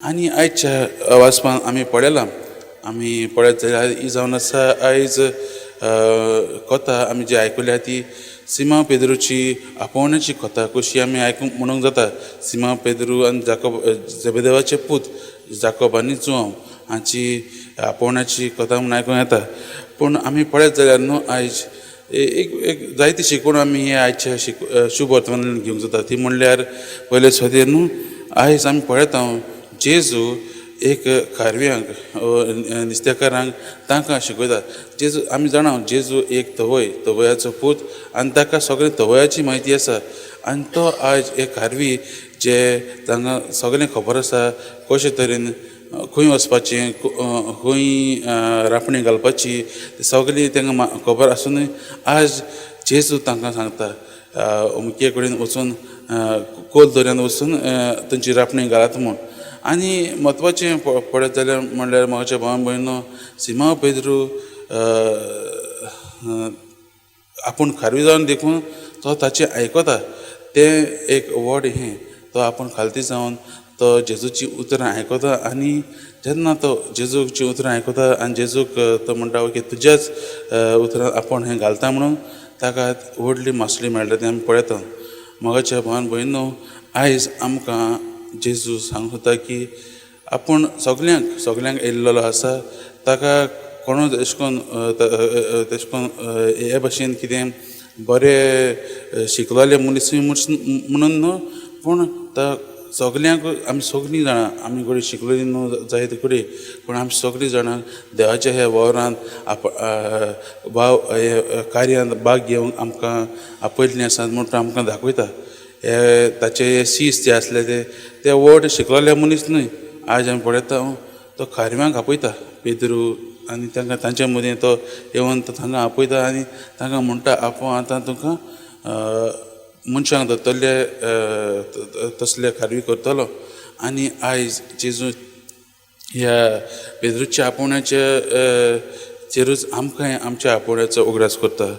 आनी आयच्या वाचपान आमी पळयलां, आमी पळयत जाल्यार ही जावन आसा आयज कथा आमी जी आयकुल्या ती सिमा पेद्रूची आपोवण्याची कथा कशी आमी आयकूंक म्हणूंक जाता. सिमा पेद्रू आनी जाकोब, जेबेदेवाचे पूत जाकोब आनी जुआंव हांची आपोवण्याची कथा म्हूण आयकूंक येता. पूण आमी पळयत जाल्यार न्हू आयज एक एक जायती शिकवण आमी हे आयच्या शुभ वर्तमानान घेवंक जाता. ती म्हणल्यार पयले सुवातेर न्हू आयज आमी पळयता जेजू एक खारव्यांक, नुस्तेकारांक तांकां शिकयता. जेजू आमी जाणा जेजू एक तवय, तवयाचो पूत आनी ताका सगळें तवयाची म्हायती आसा. आनी तो आयज एक खारवी जे तांकां सगळें खबर आसा कशे तरेन खंय वचपाचें, खंय रांपणी घालपाची, सगळीं तांकां खबर आसुनूय आज जेजू तांकां सांगता अमके कडेन वचून खोल दर्यान वचून थंयची रांपणी घालात म्हूण. आनी म्हत्वाचें पळयत जाल्यार म्हणल्यार म्हज्या भाव भयणो सिमा पेद्रू आपूण खारवी जावन देखून तो ताचें आयकता. तें एक व्हड हें, तो आपूण खालती जावन तो जेजूची उतरां आयकता. आनी जेन्ना तो जेजूची उतरां आयकता आनी जेजूक तो म्हणटा की तुज्याच उतरां आपूण हें घालता म्हणून ताका व्हडली मासळी मेळटा तें आमी पळयता. मोगाच्या भावान भयणो आयज आमकां जेजू सांगता की आपूण सगल्यांक सगल्यांक येयल्लो आसा. ताका कोणूच अशें करून तशें करून हे भाशेन कितें बरें शिकलोले मनीसूय म्हणून न्हू, पूण तो सगल्यांक आमी सगळीं जाणां आमी घडये शिकलेली न्हू जायते कडेन, पूण आमी सगळीं जाणां देवाच्या ह्या वावरांत हे कार्यांत भाग घेवंक आमकां आपयल्लीं आसा म्हूण तो आमकां दाखयता. हे ताचे शीस जे आसले ते ते व्हड शिकलोले मनीस न्हय. आयज आमी पळयता तो खारव्यांक आपयता पेद्रू आनी तांकां तांचे मदीं तो येवन तो तांकां आपयता आनी तांकां म्हणटा आपूण आतां तुमकां मनशांक धरतले तसले खारवी करतलो. आनी आयज जेजू ह्या पेद्रूच्या आपोवण्याचे चेरूच आमकां आमच्या आपोवण्याचो उगडास करता.